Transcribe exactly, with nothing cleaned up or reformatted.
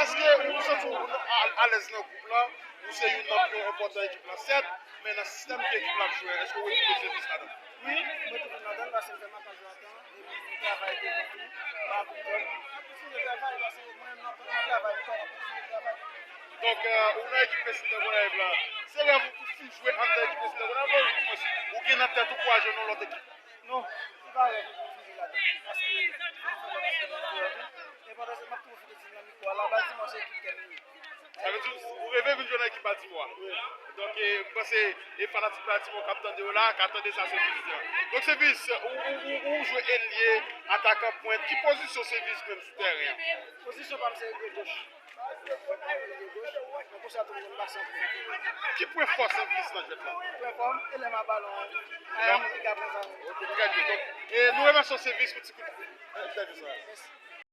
èske ou santi w a- alèz nan gwoup lan? Ou se youn nan pyon enpòtan ekip lan, sèt, men nan sistèm ke ekip lan ap jwe, èske ou retwouve Sevis ladan? Wi, mwen retwouve m ladan l paske m fè makaj ladan e m travay devan fi, pa pou kòb. M ap kontinye travay paske mwen menm nan tout mwen travay, m kwè m ap kontinye travay. Donk, euh, ou nan ekip Messi nan Gonayiv la. Se rèv ou pou fin jwe anndan ekip Messi nan Gonayiv la, ou di mwen ou gen nan tèt ou pou al jwe nan lòt ekip? Non, se pa rèv mwen pou fin jwe ladan. Paske mwen fè lòt espwa nan Gonayiv tou. E pandan se tan, m ap tou pwofite di nan mikwo a, la Baltimore se ekip kè m ye. Sa vle di ou reve vin jwe nan ekip Baltimore a. Donk, e, m panse e fanatik Baltimore k ap tande yo la, ka tande sa sou Sevis la. Donk, Sevis, ou, ou, ou, ou jwe elye, atakan pwent. Ki pozisyon Sevis menm sou tèren an? Pozisyon pa m se elye goch. Mwen pa elye goch, men konsa tou m konn pase anpil. Ki pwen fò Sevis nan jwèt la? Pwen fò m, e lè m a balon an, pa yon moun ki ka pran sa. Ok, trè byen. Donk, e nou remèsye Sevis pou ti kout, e, entèvyou sa. Mèsi.